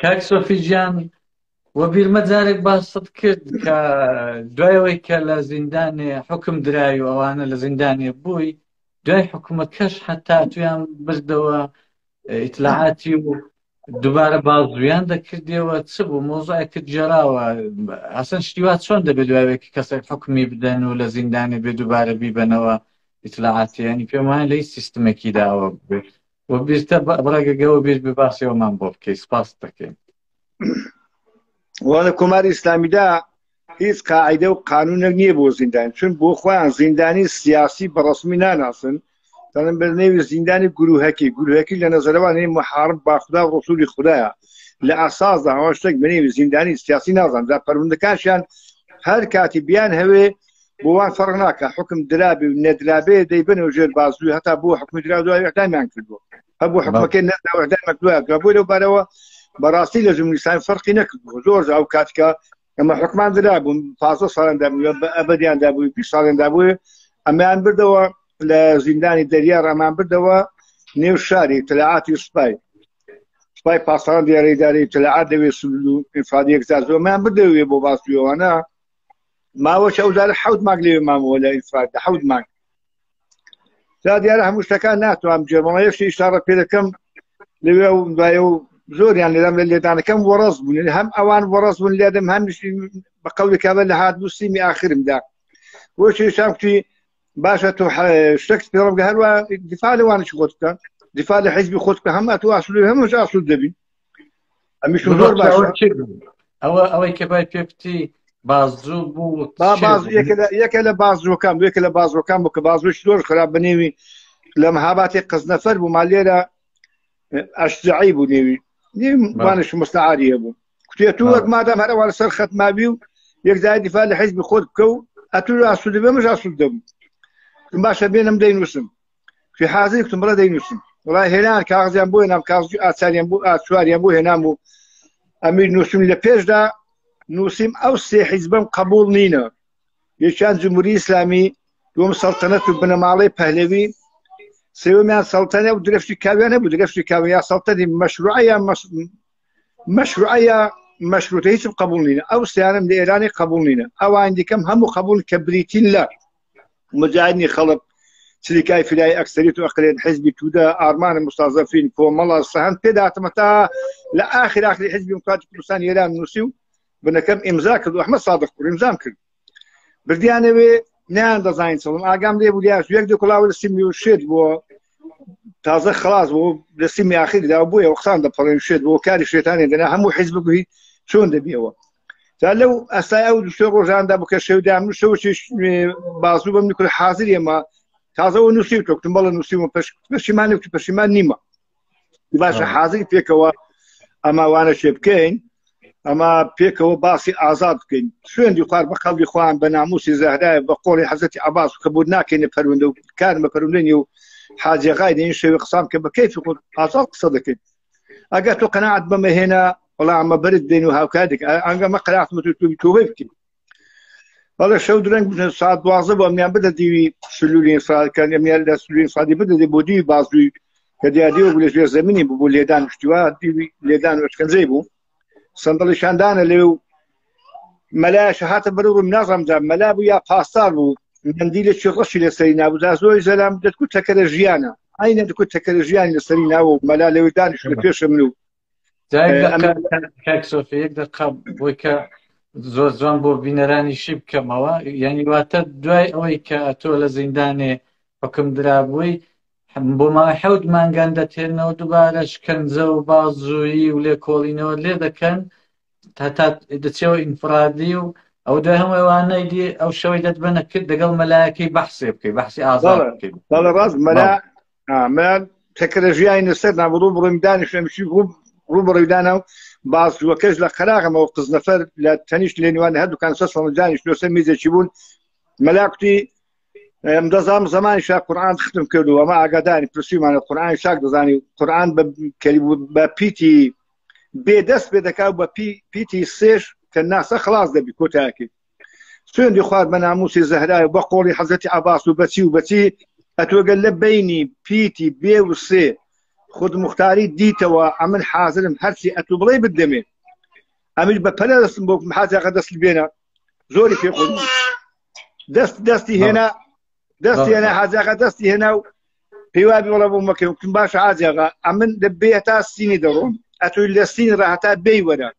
کاک سۆفی گیان وەبیرمە جارێک باست کرد کە دوای ئەوەی کە لە زیندانێ حکم درای و ئەوانە لە زیندانێ بووی دوای حکومەکەش حتا تویان بردەوە ئیتلاعاتی و دووبارە بازویان دەکردیەوە چ بوو مۆزایکت جێراوە ئەسەن شتیوا چۆن دەبێت دوایەکی کەسێک حکومی بدەن و لە زیندانێ بێ دووبارە بیبەنەوە ئیتلاعاتی ینی پێم وایە لەی سیستمێکی داوە بێت و بیرتە بڕێگەگەەوە بیر بێ باسیەوەمان بۆ بکەی سپاس دەکەین. وە لە کۆماری ئیسلامیدا هیچ قاعدە و قانونێک نییە بۆ زیندانی چون بۆ خۆیان زیندانی سیاسی بە ڕسمی ناناسن دەڵێن بە نێوی زیندانی گروهەکی گروهەکی لە نەزەرەوانی محارب با خدا و ڕسولی خدایە لە ئاساسدا ئەوە شتێک بە نێوی زیندانی سیاسی نازان جا پەروەندەکانشیان هەر کاتی بیان هەوێ بۆ وان فەرق ناکە حکم درابێ و نەدرابێ دەیبن و ژێر بازووی هەتا بۆ حکمی درا دوای ئەعدامیان کردووە هەبوو حکومەکەی نەدراوە ئەعدامیان کردووە بۆ لەو بارەوە بەڕاستی لە جمهوری ئیسلامی فەرقی نەکردووە زۆر ئەو کاتکە ئەمە حکمان درابوون 15 ساڵیان دابوو بە ئەبەدیان دابوو 20 ساڵیان دابوو ئەمەیان بردەوە لە زیندانی دەریا ڕامان بردەوە نێو شاری اطلاعاتی سوپای سوپای پاسداران دیارە ئیدارەی اطلاعات لەوێ سلول و ئینفرادی یەکجار زۆر ئەمەیان بردەوێ بۆ باسویەوانە ماوەش ئەو جارە حەوت مانگ لەوێ مامەوە لە ئینفراد حەوت مانگ جا دیارە هەموو شتەکان ناتوانم جێبڵە یەک شتی ئیشارە پێ دەکەم لەوێ و دوایە و زۆریان لێدام لە لێدانەکەم وەڕەز بوون هەم ئەوان وەڕەز بوون لێدەم هەم بە قەولی کابە لە هات بوو سیمی ئاخرمدا بۆ شێشام کوتی باشە تۆ شتێک پێ بکە هەروە دیفاع لەوانش خۆت بکە دیفاع لە حیزبی خۆت بکە هەم ئەتو ئاسوود هەمووش ئاسوود دەبین ئەمیش زۆر باشە ئەوە ئەوەی کە بای پێ بازوو بوو یەکە لە بازوەکان یەکە لە بازوەکان بوو کە بازوش زۆر خراپ بنێوی لە مەهاباتی قزنەفەر بوو ما لێرە ئەشجعی بوو نێوی وانش مستعاری هەبوو کوتێ تو وەک مادام هەرەوە لەسەر خەت ماوی و یەکجای دیفاع لە حیزبی خۆت بکە و ئەتو ئاسوود بێمەش ئاسوود دەبوو باشە بێنم دەینووسم في حاضر کتم بڵێ دەینووسم وڵای هێنان کاغزیان بۆ هێنام کاغزی ئاچاریان بۆ ئاچواریان بۆ هێنام و ئەمیر نووسم لە پێشدا نووسیم ئەو سێ حیزبم قبول نینە یەکیان جمهوری ئیسلامی دوم سەڵتەنەت و بنەماڵەی پەهلەوی سێومیان سەڵتەنە و درەفتی کاویان هەبوو درەفتی کاوە یا سەڵتەنی مەشروعە یا مەشروعە یا مەشروتە هیچم قبول نینە ئەو سیانم لە ئێرانی قبول نینە ئەوان دیکەم هەموو قبول کە بریتین لە مجاهدنی خەڵک چریکای فدای ئەکسەریت و ئەقلیت حزبی توودە ئارمانە مستازەفین کۆمەڵە سەهەند پێداتمە تا لە ئاخر ئاخری حزبی دیموکراتی کوردستان ئێران نووسی و بنەکەم ئیمزا کرد و ئەحمەد سادق کوڕ ئیمزام کرد بردیانەوێ نیان دەزانین چڵم ئاگام لێ بوو لیاش یەک دوو کڵاوە لە سیمی و شێت بووە تازە خلاص بوو لە سیمی ئاخری دا بووە وەختان دەپەڕێن شێت بۆ کاری شێتانی دەنا هەموو حیزب بووی چۆن دەبیەوە تا لەو ئەستای ئەو دوسێ ڕۆژاندا بکە شەودام شەوشیش بازوو بەم نکول حاضر ئێمە تازەوە نووسی تۆکتم بەڵە نووسیمە پەشیمان و پەشیمان نیمە باشە حاضر پێکەوە ئەمە وانە شێ بکەین ئەمە پێکەوە باسی ئازاد بکەین سوێندی خوار بە قەولی خۆیان بە ناموسی زەهرای بە قۆڵی حەزەتی عباس کە بۆ ناکەینە پەروەندە و کارم بە پەروەندەنی و حاجێغای دێن شەوی قسام کە بە کەیفی خۆت ئازاد قسە دەکەین ئەگەر تۆ قەناعەت بەمە هێنا وەڵا ئەمە بەرت دێن و هاوکار دەکە ئەنگە مە قەناعەتم تۆ تۆبەی بکەین بەڵێ شەو درەنگ بوو ساعت 12 بۆ ئەمیان بدە دیوی سلولی ئینفرادکان ئەمیان لە سلولی ئینفرادی بدە بۆ دیوی بازووی کە دیادیەوە بوو لە ژێر زەمینی بوو بۆ لێدان شتیوا دیوی لێدان و ئەشکەنجەی بوو سندڵیشان دانە لێ و مەلایش هاتە بەرەو ڕووم نازانم جا مەلا بوو یا پاسدار بوو مندیلێکی ڕەشی لەسەری نابوو جا زۆری زەلام دەتکوت تەکەرە ژیانە ئاینە دەکوت تەکەرە ژیانی لەسەری ناوە و مەلا لەوێ دانیشت لە پێشە من و کاک سۆفی یەک دقە بۆی کە زۆر جوان بۆ بینەرانی شی بکەمەوە یعنی واتە دوای ئەوەی کە تۆ لە زیندانێ حکم درابووی بۆ ماوەی حەوت مانگان دەتێنەوە دووبارە شکەنجە و بازوویی و لێکۆڵینەوە لێ دەکەن هەتا دەچێەوە ئینفرادی و ئەو دوای هەموو ئەوانەی دی ئەو شەوەی دەتبەنە کرد دەگەڵ مەلایەکەی بەحسێ بکەی بەحسی ئازاد بکەی بەڵێ ڕاست مەلا مەلا تەکرە ژیانی لەسەر نابڕوو بڕۆیم دانیشتم شی ڕوو ڕوو بڕیدانە و بازووەکەش لە قەراغەمەوە قزنەفەر لە تەنیشت لێ نوان هەردووکان سە سەڵ دانیشت لەسەر میزێکی بوون مەلا کوتی ئەم دەزانم زمانی شا قورآن ختم کردو ئەمە ئاگاداری پرسیمانە قورآن شاک دەزانی قورآن بە بە پیتی بێ دەست پێ دەکا و بە پیتی سێش کە ناسە خلاص دەبی کۆتایەکەی سوێندی خوارد بە ناموسی زەهرای و بە قۆڵی حەزرەتی عەباس و بەچی و بەچی ئەتۆگەل لە بینی پیتی بێ و سێ. خود مختاری دیتەوە ئەمن حازرم هەرچی ئەتوو بڵێ بدەمێ ئەمیش بە پەلە دەستم بۆ حاجاقە دەست بێنە زۆری پێ خۆش دەست دەستی هێنا دەستی هێنا حاجاقە دەستی هێنا و پێیوابی وڵە بۆ مەکە وتم باش حاجاقا ئەمن دەبێ هەتا سینی دەڕۆم ئەتوی لە سین ڕا هەتا بێی وەرە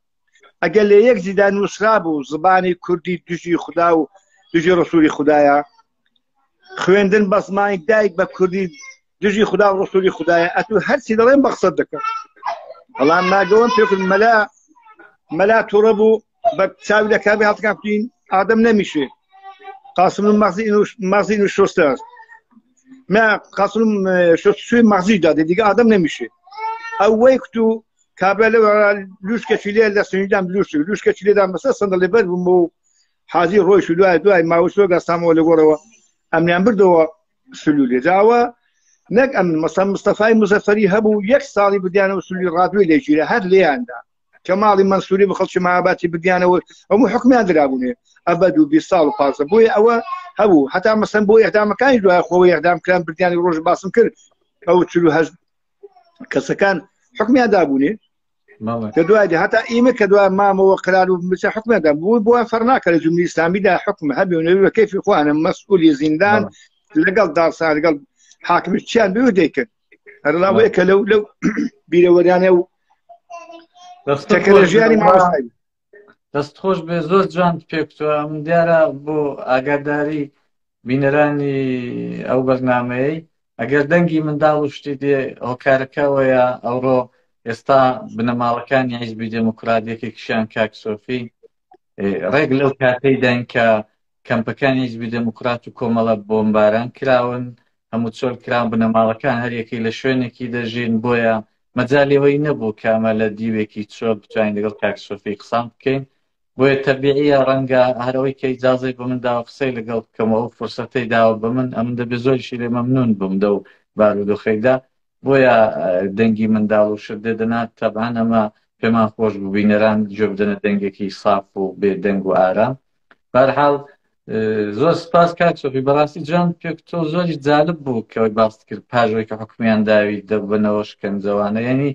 ئەگەر لە یەک جیدا نووسرا بوو زبانی کوردی دژی خدا و دژی ڕسووری خدایە خوێندن بە زمانی دایک بە کوردی دژی خدا و ڕسووری خدایە ئەتو هەرچی دەڵێن بە قسە دەکەم بەڵام ماگەوەم پێ کرد مەلا مەلا تووڕە بوو بە چاوی لە کابی هەڵتکان کوتین ئادەم نەمیشێ قاسم مەغزی و شۆستە ما قاسم شۆستوی مەغزی دادێ دیگە ئادەم نەمیشێ ئەو وەی کوتو کابرا لە لوشکەچی لێ لە سنجدام لوش لوشکەچی لێدام بەسەر سندڵی بەر بووم و حاجی ڕۆیش و دوای دوای ماوە زۆر گەستامەوە لە گۆڕەوە ئەمنیان بردەوە سلولێ جاوە نەک ئەم مەسە مستەفای مزەفەری هەبوو یەک ساڵی بدیانەوە سلولی ڕادوێ لێگیرە هەر لێیاندا کە ماڵی مەنسووری بە خەڵکی ماباتی بدیانەوە هەموو حکمیان درابوونێ ئەبەد و 20 ساڵ و پازە بۆیە ئەوە هەبوو هەتا مەسەن بۆ ئەقدامەکانی دوای خۆوە ئەقدام کران بردیانی ڕۆژ باسم کرد ئەو 48 کەسەکان حکمیان دابوونێ کە دوای هەتا ئیمە کە دوای مامەوە قرار و بچە حکمیان دا بوو بۆ فەرناکە لە جمهوری ئیسلامیدا حکم هەبێ و نەبێ بە کەیفی خۆیانە مەسئولی زیندان لەگەڵ دارسان لەگەڵ حاکمی چیان بێ دەیکرد هەرلاوەیە کە لەو لەو بیرەوەریانە و تەکە لە ژیانی مامۆستای دەست خۆش بێ زۆر جوان پێکتوە من دیارە بۆ ئاگاداری بینەرانی ئەو بەرنمەیەی ئەگەر دەنگی منداڵ و شتی دێ هۆکارەکەەوەیە ئەوڕۆ ئێستا بنەماڵەکانی حیزبی دێموکرات یەکێکیشیان کاک سۆفی ڕێک لەو کاتەی داین کە کەمپەکانی حیزبی دێموکرات و کۆمەڵە بۆمباران کراون، هەموو چۆل کران، بنەماڵەکان هەر یەکەی لە شوێنێکی دەژین، بۆیە مەجالی ئەوەی نەبوو کە ئەمە لە دیوێکی چۆل بتوانین لەگەڵ کاک سۆفی قسان بکەین، بۆیە تەبیعیە ڕەنگە هەر ئەوەی کە ئیجازەی بە من داوە قسەی لەگەڵ بکەم و ئەو فرسەتەی داوە بە من، ئەمن دەبێ زۆریشی لێ مەمنوون بم لەو بارودۆخەیدا، بۆیە دەنگی منداڵ و شت دێدەنا، تەبعەن ئەمە پێمان خۆش بوو بینەران گوێ بدەنە دەنگێکی ساف و بێ دەنگ و ئارام. بەرحاڵ زۆر سپاس کاک سۆفی بەڕاستی جوان پێک تۆ زۆریش جالب بوو کە باست کرد پاژەوەی کە حکومیان داوی دەبنەوە شکەنجەوانە یعنی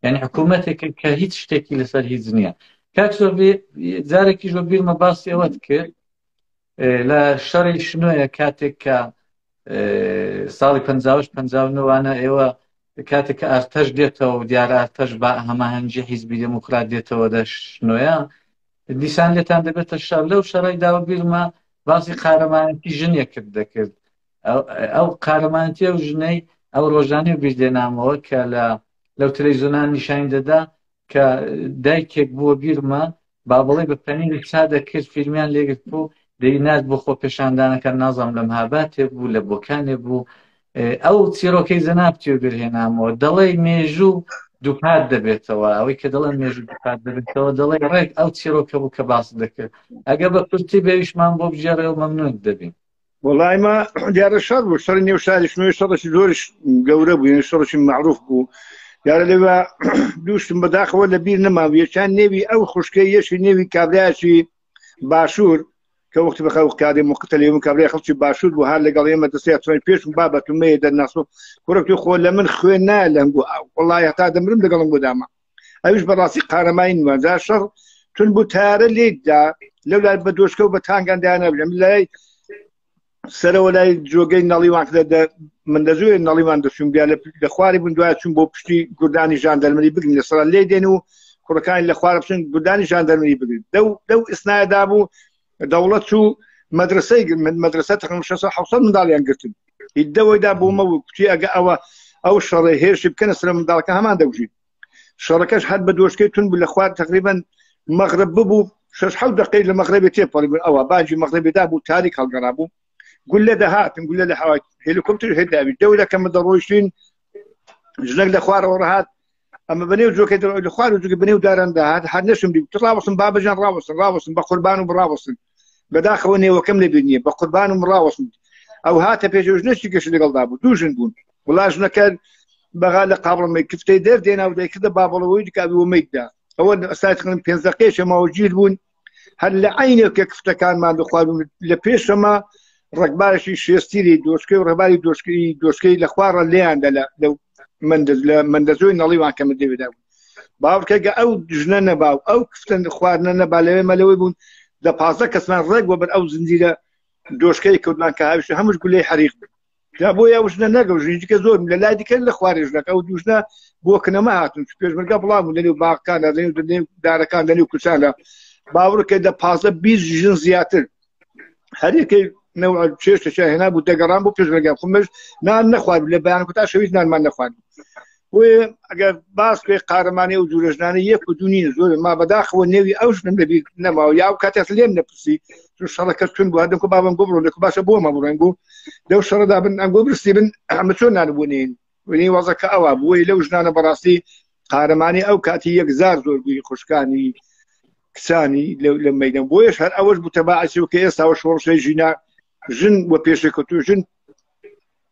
یعنی حکوومەتێک کە هیچ شتێکی لەسەر هیچ نییە کاک سۆفی جارێکیش بە بیرمە باسی ئەوەت کرد لە شەڕی شنۆیە کاتێک کە ساڵی 50 59وانە ئێوە کاتێک کە ئارتەش دێتەوە و دیارە ئارتەش بە هەماهەنگی حیزبی دێموکرات دێتەوە دە شنۆیە دیسان لێتان دەبێتە شەر لەو شەڕی داوە بیرمە باسی قارەمانەتی ژنێکت دەکرد ئەو قارەمانەتی ئەو ژنەی ئەو ڕۆژانەی بیر دێنامەوە کە لە لەو تەلەڤیزیۆنان نیشانی دەدا کە دایکێک بووە بیرمە با بڵێ بە پەنیری چا دەکرد فیلمیان لێگرت بوو دەینارد بۆ خۆپێشاندانەکان نازانم لە مهاباتێ بوو لە بۆکانێ بوو ئەو چیرۆکەی جەنابتی و بیرهێنامەوە دەڵێ مێژوو دووپات دەبێتەوە ئەوەی کە دەڵێن مێژوو دووپات دەبێتەوە دەڵێ ڕێک ئەو چیرۆکە بوو کە باس دەکرد ئەگە بە کورتی بێویشمان بۆ بگێڕێ و مەمنون دەبین. وەڵای ما دیارە شەڕ بوو شەڕی نێو شاری شنۆی شەڕێکی زۆریش گەورە بوو یعنی شەڕێکی مەعروف بوو دیارە لەوێ دووشتم بەداخەوە لە بیر نەما یەکیان نێوی ئەو خوشکەی یەشی نێوی کابرایەکی باشوور کە وەختی بەخە کارێ مقتەلی و کابرای خەڵکی باشوور بوو هەر لەگەڵ ئێمە دەستی توانین پێشم بابەتومەیە دەرناسۆ کوڕێک خۆ لە من خوێن نایە لەنگ و ئاو وەڵای هەتا دەمرم لەگەڵم بۆ داما ئەویش بەڕاستی قارەمانی نوان جا شەڕ تون بوو تارە لێکدا لەو لای بە دۆشکە و بە تانگان دایانە لەم لای سەرەوە لای جۆگەی نەڵیوان کە من دەزوێ نەڵیوان دەچوون بیا لە خواری بوون دوای چون بۆ پشتی گوردانی ژاندەرمەری بگرن لە سەر لێ دێن و کوڕەکانی لە خوارە بچن گوردانی ژاندەرمەری بگرن لەو لەو ئیسنایدا بوو دەوڵەت چوو مەدرسەی مەدرسە تقریبا 600 700 منداڵیان گرتن هیدەوەیدا بۆ مە کوتی ئەگە ئەوە ئەو شەڕێ هێرشی بکەنە سەر منداڵەکە هەمان دەگوژین شەڕەکەش هەر بە دۆشکەی تون بوو لە خوار تقریبا مەغرب ببوو شش حەوت دقەی لە مەغربی تێپەڕی بوون ئەوە باجی مەغربی دا بوو تاریک هەڵگەڕا بوو گولە دەهاتن گولە لە هەوا هێلیکۆپتر هێداوی دەورە کەمە دەڕۆیشتین ژنێک لە خوارەوە ڕەهات ئەمە بەنێو جۆکە لە خوار و جوگە بەنێو داران داهات هەر نەشم دی ڕاوەستن بابەجان ڕاوەستن ڕاوەستن بە قوربان و بڕاوەستن بەداخەوە نێوەکەم لەبیر نییە بە قوربان و ڕاوەستن ئەو هاتە پێش ژنەشی گەشت لەگەڵدا بوو دوو ژن بوون وڵا ژنەکە بەغا لە قابڵمەی کفتەی دەردێنا و دەیکردە بابڵەوەی دکاوی و مەیتدا ئەوە ساتقن پێنج دقیقەیەک ماوە گیر بوون هەر لە عینێک کە کفتەکانمان دەخوارد لە پێشەمە ڕگبارێکی شێستیری دۆشکەی و ڕێباری دۆشکەی دۆشکەی لە خوارە لێیان دە لەو لە مەندەزۆی نەڵیوان کە من دەوێدا بوو باوکەگە ئەو ژنە نەبا و ئەو کفتن خواردنە نەبا لەوێ مەلەوەی بوون دە 15 کەسمان ڕێک بۆ بەر ئەو زنجیرە دۆشکەی کەوتمان کە هاویشت هەمووش گولەی حەریق بوو جا بۆ ئەو ژنە نەگەو ژنی دیکە زۆر لە لای دیکە لە خوارێ ژنەکە ئەو دوو ژنە بۆ کنەمە هاتن چ پێشمەرگە بڵاو بوون لەنێو باغەکاندا لەنێو لەنێو دارەکان لەنێو کوچاندا باوەڕکە دە 15 20 ژن زیاتر هەرێکەی نەوع چێشتێکیان هێنا بوو دەگەڕان بۆ پێشمەرگە خۆمەش نان نەخوارد لە بەیان تا شەویش نانمان نەخوارد بۆیە ئەگەر باس پێ قارەمانی و جوورە ژنانە یەک و دوو نین زۆر ما بەداخەوە نێوی ئەو ژنم لەبیر نەماوە یا ئەو کاتێک لێم نەپرسی چون شەڕەکە چون بوو هەردەم کو بابم گۆ بڕۆ لەکو باشە بۆ مە بڕۆین بوو لەو شەڕەدا بن ئەنگۆ برسی بن ئەمە چۆن نان بوو نین وێنەی وەزەکە ئەوە بووی لەو ژنانە بەڕاستی قارەمانی ئەو کاتی یەکجار زۆر بووی خوشکانی کچانی لە مەدەن بۆیش هەر ئەوەش بوو تەباعسی و کە ئێستاوە شۆڕشەی ژینا ژن و پێشەکەوتو ژن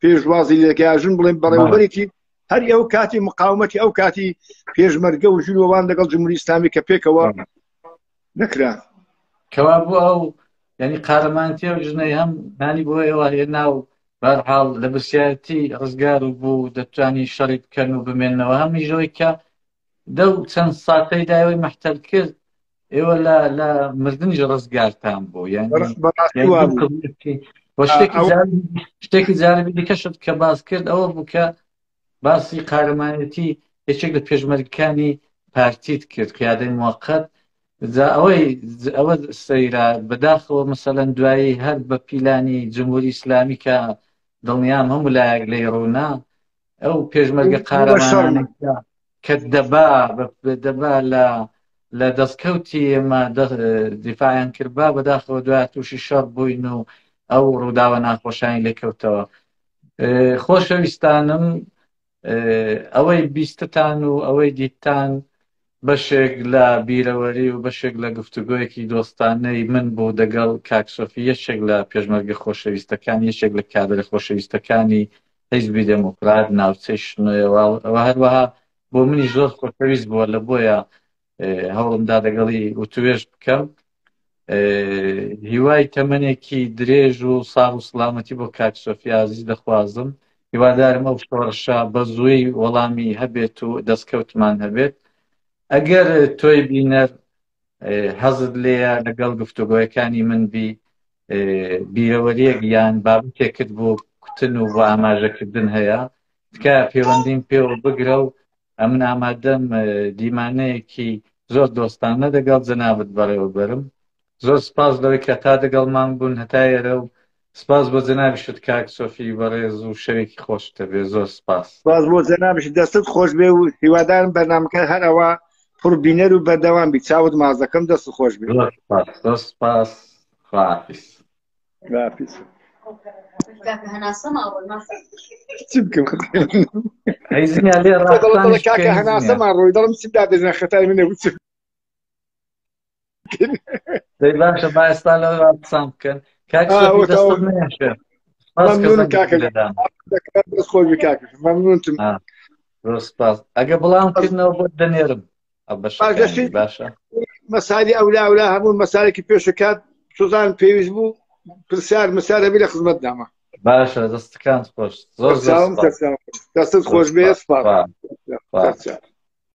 پێشوازی لەکە ژن بڵێن بەڕێوەبەرێکی هەر ئەو کاتی مقاومەتی ئەو کاتی پێشمەرگە و ژن وان لەگەڵ جمهوری ئیسلامی کە پێکەوە نەکرا. کەوا بوو ئەو یعنی قارەمانتی ئەو ژنەی هەم نانی بۆ ئێوە هێنا و بەرحاڵ لە برسیایەتی ڕزگار و بوو دەتوانی شەڕی بکەن و بمێنەوە هەمیشەوەی کە دەو چەند ساتەی دایەوەی مەحتەل کرد ئێوە لە لە مردنیش ڕزگارتان بوو یعنی بەڕاستی وا بوو. و شتێکی ئەو شتێکی جالبی دیکەشت کە باس کرد ئەوە بوو کە باسی قارەمانێتی یەکێک لە پێشمەرگەکانی پارتیت کرد قیادەی موقت جا ئەوەی ئەوە سەیرە بەداخەوە مەسەلەن دوایی هەر بە پیلانی جمهوری ئیسلامی کە دڵنیام هەموو لایەک لێی ڕوونە ئەو پێشمەرگە قارەمانانە کە دەبا دەبا لە لە دەستکەوتی ئێمە دیفاعیان کردبا بەداخەوە دوای تووشی شەڕ بووین و ئەو ڕووداوە ناخۆشانی لێکەوتەوە خۆشەویستانم ئەوەی بیستتان و ئەوەی دیتتان بەشێک لە بیرەوەری و بەشێک لە گفتوگۆیەکی دۆستانەی من بوو دەگەڵ کاک سۆفی یەکێک لە پێشمەرگە خۆشەویستەکان یەکێک لە کادرە خۆشەویستەکانی حیزبی دێموکرات ناوچەی شنۆیەوە و هەروەها بۆ منی زۆر خۆشەویست بووە لە بۆیە هەوڵمدا دەگەڵی وتوێژ بکەم هیوای تەمەنێکی درێژ و ساغ و سڵامەتی بۆ کاک سۆفی ئازیز دەخوازم هیوادارم ئەو شۆڕشە بە زووی وەڵامی هەبێت و دەستکەوتمان هەبێت ئەگەر تۆی بینەر حەزت لێیە لەگەڵ گفتوگۆیەکانی من بی بیرەوەریەک یان بابەتێکت بۆ کوتن و بۆ ئاماژەکردن هەیە تکایە پەیوەندیم پێوە بگرە و ئەمن ئامادەم دیمانەیەکی زۆر دۆستانە دەگەڵ جەنابت بەڕێوەبەرم زۆر سپاس لەوەی کە تا دەگەڵمان بوون هەتا ئێرە و سپاس بۆ جەنابیشت کاک سۆفی بەڕێز و شەوێکی خۆشت هەبێ زۆر سپاس. سپاس بۆ جەنابیشت دەستت خۆش بێ و هیوادارم بەرنامەکە هەر ئەوا پڕ بینەر و بەردەوام بی چاوت ماچ دەکەم دەستت خۆش بێ. زۆر سپاس زۆر سپاس خواحافیز. خواحافیز. چی بکەم ئەی زنیا لێ ڕاستانیش کاکە بکەین زنیا. هەناسەمان ڕۆی دەڵم چی دادەژێن خەتای منە بچ دەی باشە با ئێستا لەوە قسان بکەن کاک آه، سۆفی ئەوە دەستت تەواو. نەیەشێ سپاس کە مەمنونم زەنگت کاکە لێدام دەست خۆش بی کاکە مەمنونتم آه، زۆر سپاس ئەگە بڵام کردنەوە بۆت دەنێرم ئەو باش بەشەکانی دەشی باشە مەساری ئەولا ئەولا هەبوون مەسارێکی پێشکات سوزان پێویست بوو پرسیار مسار هەبی لە خزمەت داما باشە دەستەکانت خۆش زۆر زۆر سەرچاوم سپاس سەرچاوم دەستت زۆر خۆش بێ سپاس سپاس خوا خوا سەرچاو.